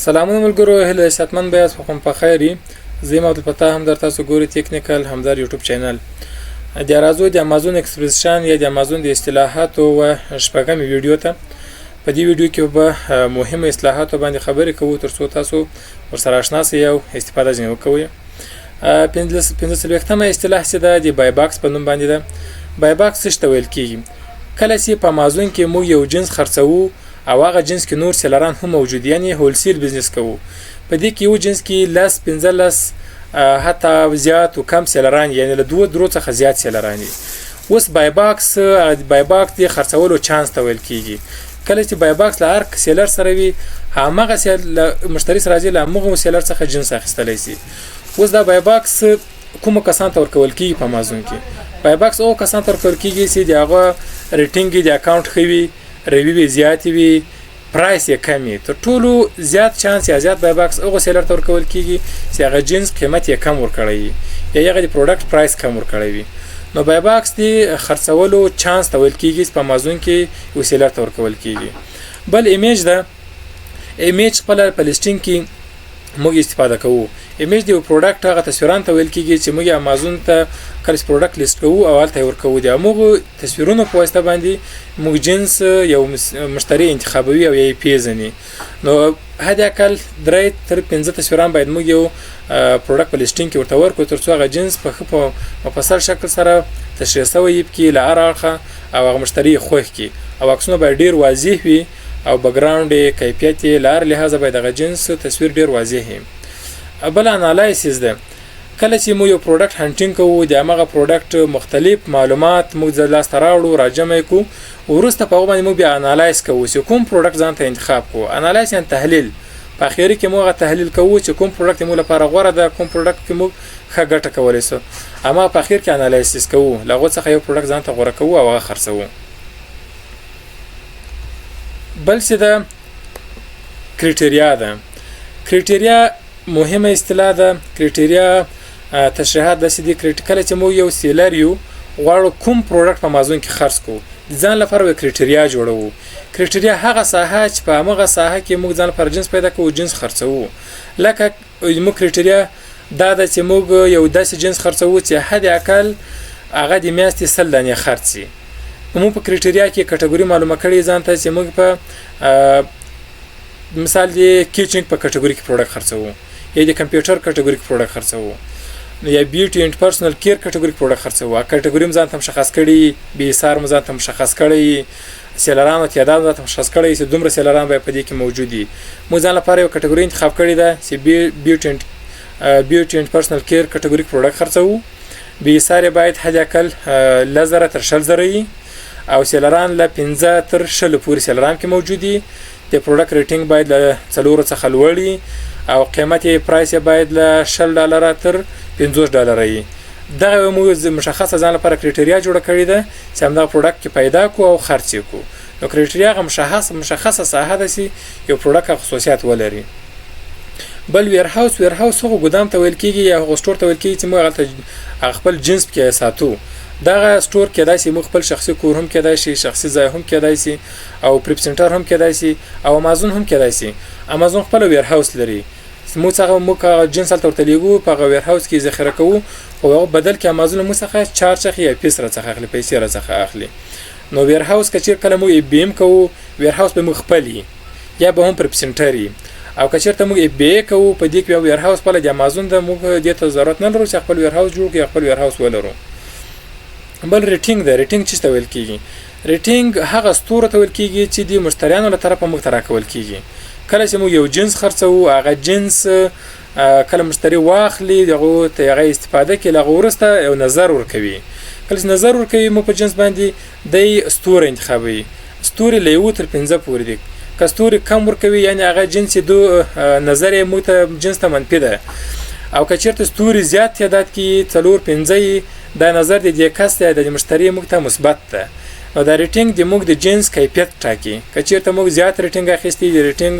سلامونه ملګرو، هیله ده صحتمند به یاست، خوښم په خیر یي. زه یم عبدالفتاح، هم در تاسو ګوري تکنیکل همدار یوټیوب چینل. د راځو د امازون expression یا د امازون د اصطلاحاتو و شپږمې ویډیو ته. په دې ویډیو کې به مهمو اصطلاحاتو باندې خبرې کوو، تر څو تاسو ورسره آشنا سئ او استفاده ځینې وکوئ. 45مه اصطلاح چې ده، د buy box په نوم باندې ده. buy box څه ته ویل کیږي؟ کله چې په امازون کې موږ یو جنس خرڅوو او هغه جنس کې نور seller ان هم موجود، یعنی wholesale business کوو، په دې کې یو جنس کې 10، 15، حتی زیات او کم seller ان، یعنی له دوه درو څخه زیات seller ان دي. اوس buy box د خرڅولو چانس ته ویل کیږي. کله چې buy box له هر seller سره وي، هماغه مشتري سره راځي، له همغه seller څخه جنس اخیستلی شي. اوس دا buy box کومو کسان ته ورکول کیږي؟ په امازون کې buy box هغو کسان ته ورکول کیږي چې د هغه rating د account ښه وي، review یې زیاتې وي، price یې کم وي. تر ټولو زیات چانس یا زیات buy box هغو seller ته ورکول کیږي چې هغه جنس قیمت یې کم ورکړی وي یا هغه د product price کم ورکړی وي. نو buy box د خرڅولو چانس ته ویل کیږي چې په امازون کې یو seller ته ورکول کیږي. بل image ده. image خپله په listing کې موږ استفاده کوو. image د یو product هغه تصویران ته ویل کیږي چې موږ امازون ته کله چې product list کوو او هلته یې ورکوو، د همغو تصویرونو په واسطه باندې موږ جنس یو مشتري انتخابوي او یا یې پیژني. نو حد اقل 3 تر 5 تصویران باید موږ یو product په listing کې ورته ورکړو، تر څو هغه جنس په ښه په مفصل شکل سره تشریح شوی وي پکې له هر اړخه او هغه مشتري یې خوښ کړي، او عکسونه باید ډېر واضح وي او background یې، کیفیت یې، له هر لحاظه باید هغه جنس تصویر ډېر واضح وي. بل analysis ده. کله چې موږ یو product hunting کوو، د همغه product مختلف معلومات موږ د لاسته راوړو، راجمع یې کړو، وروسته په هغه باندې موږ بیا analyze کوو چې کوم product ځان ته انتخاب کړو. analyze یعنی تحلیل. په اخیری کې موږ هغه تحلیل کوو چې کوم product موږ لپاره غوره ده، کوم product کې موږ ښه ګټه کولی سو. اما په اخیر کې analysis کوو، له هغو څخه یو product ځان ته غوره کوو او هغه خرڅوو. بل څه ده، criteria ده. criteria مهمه اصطلاح ده. criteria تشریحات داسې دي. کله چې موږ یو seller یو، غواړو کوم product په امازون کې خرڅ کړو، د ځان لپاره به criteria جوړوو. criteria هغه ساحه چې په همغه ساحه کې موږ ځان لپاره جنس پیدا کوو، جنس خرڅوو. لکه موږ criteria دا ده چې موږ یو داسې جنس خرڅوو چې حد اقل هغه د میاشتې 100 دانې خرڅ شي. موږ په criteria کې کټګوري معلومه کړې ځان ته چې موږ په مثال د kitchen په کټګوري کې product خرڅوو، یا د کمپیوټر کټګوري کې product خرڅوو، یا beauty and personal care کټګوري کې product خرڅوو. هغه کټګوري هم ځان ته مشخص کړي، BSR مو ځان ته مشخص کړی، seller انو تعداد ځان ته مشخص کړی چې دومره seller ان به په دې کې موجود دي. موږ ځان لپاره یو کټګوري انتخاب کړې ده چې beauty and personal care کټګوري کې product خرڅوو. BSR یې باید حد اقل 10,000 تر 20,000 وي او seller ان له 15 تر 20 پورې seller ان کې موجود دي. د product rating باید له 4 څخه لوړ وي او قیمت یې، price یې باید له 20 ډالره تر 50 ډالره وي. دغه موږ مشخصه ځان لپاره criteria جوړه کړې ده چې همدغه product کې پیدا کو او خرڅ یې کو. نو criteria هغه مشخصه ساحه ده چې یو product خصوصیات ولري. بل warehouse. warehouse هغه ګدام ته ویل کیږي یا هغه store ته ویل کیږي چې موږ هلته هغه خپل جنس پکې ساتو. دغه store کېدای شي موږ خپل شخصي کور هم کېدای شي، شخصي ځای هم کېدای شي او prep center هم کېدای شي او امازون هم کېدای شي. امازون خپل warehouse لري، موږ څخه موږ هغه جنس هلته ورته لیږو، په هغه warehouse کې ذخیره کوو، خو هغه بدل کې امازون موږ څخه charge اخلي یا fees را څخه اخلي، پیسې را څخه اخلي. نو warehouse که چېرې کله موږ FBM کوو، warehouse به موږ خپل وي یا به هم prep center وي، او که چېرته موږ FBA کوو، په دې کې بیا warehouse خپله د امازون ده. موږ دې ته ضرورت نه لرو چې خپل warehouse جوړ کړو یا خپل warehouse ولرو. بل rating ده. rating څه ته ویل کیږي؟ rating هغه ستورو ته ویل کیږي چې د مشتریانو له طرفه موږ ته راکول کیږي. کله چې موږ یو جنس خرڅوو، هغه جنس کله مشتری واخلي، دغه ته هغه استفاده کوي، له هغه وروسته یو نظر ورکوي. کله چې نظر ورکوي موږ په جنس باندې، دی ستوری انتخابوي. ستوري له 1 تر 5 پورې دي. که ستوري کم ورکوي، یعنی هغه جنس دو نظر یې موږ ته جنس ته منفي ده، او که چېرته ستوري زیات تعداد کې څلور پنځه یي، دا نظر د دې کس دی، د مشتري موږ ته مثبت ده. نو دا rating د موږ د جنس کیفیت ټاکي. که چېرته موږ زیات rating اخیستی، د rating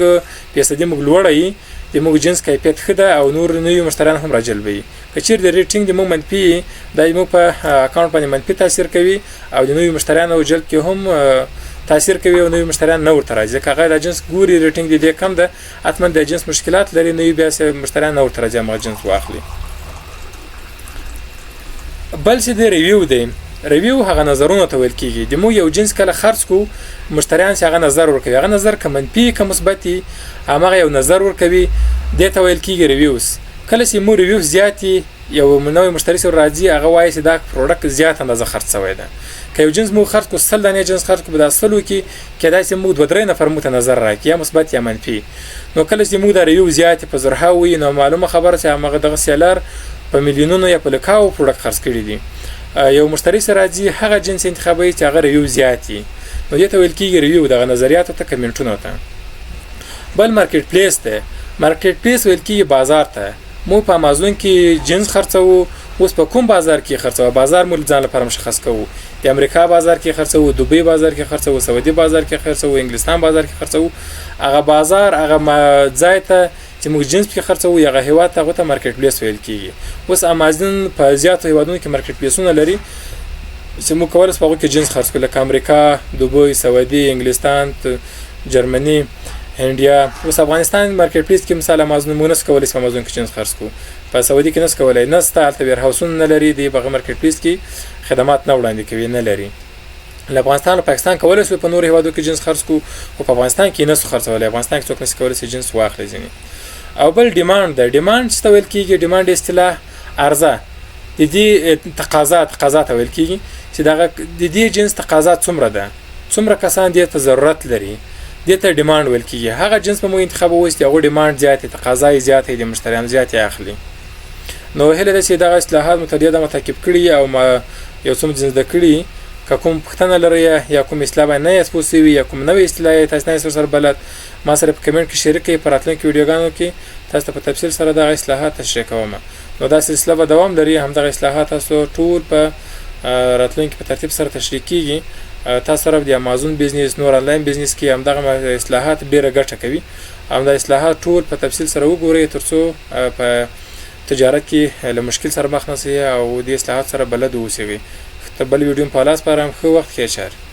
فیصدي موږ لوړه وي، د موږ جنس کیفیت ښه ده او نور نوي مشتریان هم راجلبوي. که چېرې د rating د موږ منفي، دا موږ په account باندې منفي تاثیر کوي او د نوي مشتریانو جلب کې هم تاثیر کوي او نوي مشتریان نه ورته راځي، ځکه هغه دا جنس ګوري، ریټینګ دې ډېر کم ده، حتما د جنس مشکلات لري، نوي بیا مشتریان نه ورته راځي همغه جنس واخلي. بل چې دی ریویو دی، ریویو هغه نظرونو ته ویل کیږي. د موږ یو جنس کله خرڅ کو، مشتریان چې هغه نظر ورکوي، هغه نظر که منفي که مثبت وي، همغه یو نظر ورکوي، دې ته ویل کیږي ریویوز. کله چې مو ریویوز زیات وي، یو نوی مشتری سره راځي، هغه وایي چې دا پروډکټ زیات اندازه خرڅ شوی ده. که یو جنس مو خرڅ کو، 100 دانې جنس خرڅ کو، په دا 100 کې کېدای شي موږ دوه درې نفر موږ ته نظر راکړي، یا مثبت یا منفي. نو کله چې موږ دا ریویو زیات په زرهاو وي، نو معلومه خبره چې همغه دغه سیلر په میلیونونو یا په لکاو پروډکټ خرڅ کړي دي. یو مشتری سره راځي، هغه جنس انتخابوي چې هغه ریویو زیات وي، نو دې ته ویل کېږي ریویو، دغه نظریاتو ته، کمنټونو ته. بل مارکیټ پلیس دی. مارکیټ پلیس ویل کېږي بازار ته. مو په امازون کې جنس خرڅوو، اوس په کوم بازار کې خرڅوو، بازار مو ځان لپاره مشخص کوو. د امریکا بازار کې خرڅوو، دوبۍ بازار کې خرڅوو، سعودي بازار کې خرڅوو، انګلستان بازار کې خرڅوو. هغه بازار، هغه ځای ته چې موږ جنس پکې خرڅوو، هغه هیواد ته، هغه ته مارکیټ پلیس ویل کېږي. اوس امازون په زیاتو هیوادونو کې مارکیټ پلیسونه لري چې موږ کولی شو په هغو کې جنس خرڅ کړو، لکه امریکا، دوبۍ، سعودي، انګلستان، جرمني، انډیا. اوس افغانستان مارکیټ پلیس کې مثال امازون موږ نسو کولی چې په امازون کې جنس خرڅ کړو، په سعودي کې نسو کولی، نسته، هلته ویرهاوسونه نه لري، دی په هغه مارکیټ پلیس کې خدمات نه وړاندې کوي، نه لري. له افغانستان او پاکستان کولی شو په نورو هیوادو کې جنس خرڅ کړو، خو په افغانستان کې نسو خرڅولی، افغانستان کې څوک نسي کولی چې جنس واخلي ځینې. او بل ډیماند دی. ډیماند څه ته ویل کېږي؟ ډیماند اصطلاح عرضه، د دې تقاضا ته ویل کېږي چې دغه د دې جنس تقاضا څومره ده، څومره کسان دې ته ضرورت لري، دې ته ډیماند ویل کېږي. هغه جنس به موږ انتخابوو چې هغو ډیماند زیات دی، تقاضا یې زیاته دی، مشتریان زیات یې اخلي. نو هیله ده چې دغه اصطلاحات مو تر دې دمه تعقیب کړي او ما یو څه مو ځینې زده کړي. که کوم پوښتنه لرئ یا کوم اصطلاح باندې نه یاست پوه شوي یا کوم نوې اصطلاح یې تاسو نه یاست ورسره بلد، ما سره په کمنټ کې شریک کړئ. په راتلونکو ویډیوګانو کې تاسو ته په تفصیل سره دغه اصطلاحات تشریح کوم. نو دا سلسله به دوام لري، همدغه اصطلاحات تاسو ټول په راتلونکي په ترتیب سره تشریح کیږي. تاسو سره د امازون بزنس، نور آنلاین بزنس کې همدغه اصطلاحات ډیره ګټه کوي. همدا اصطلاحات ټول په تفصیل سره وګورئ ترڅو په تجارت کې له مشکل سره مخ نه شئ او دې اصطلاحات سره بلد اوسئ. تر بل ویډیو په لاس پارم، ښه وخت، ښې چارې.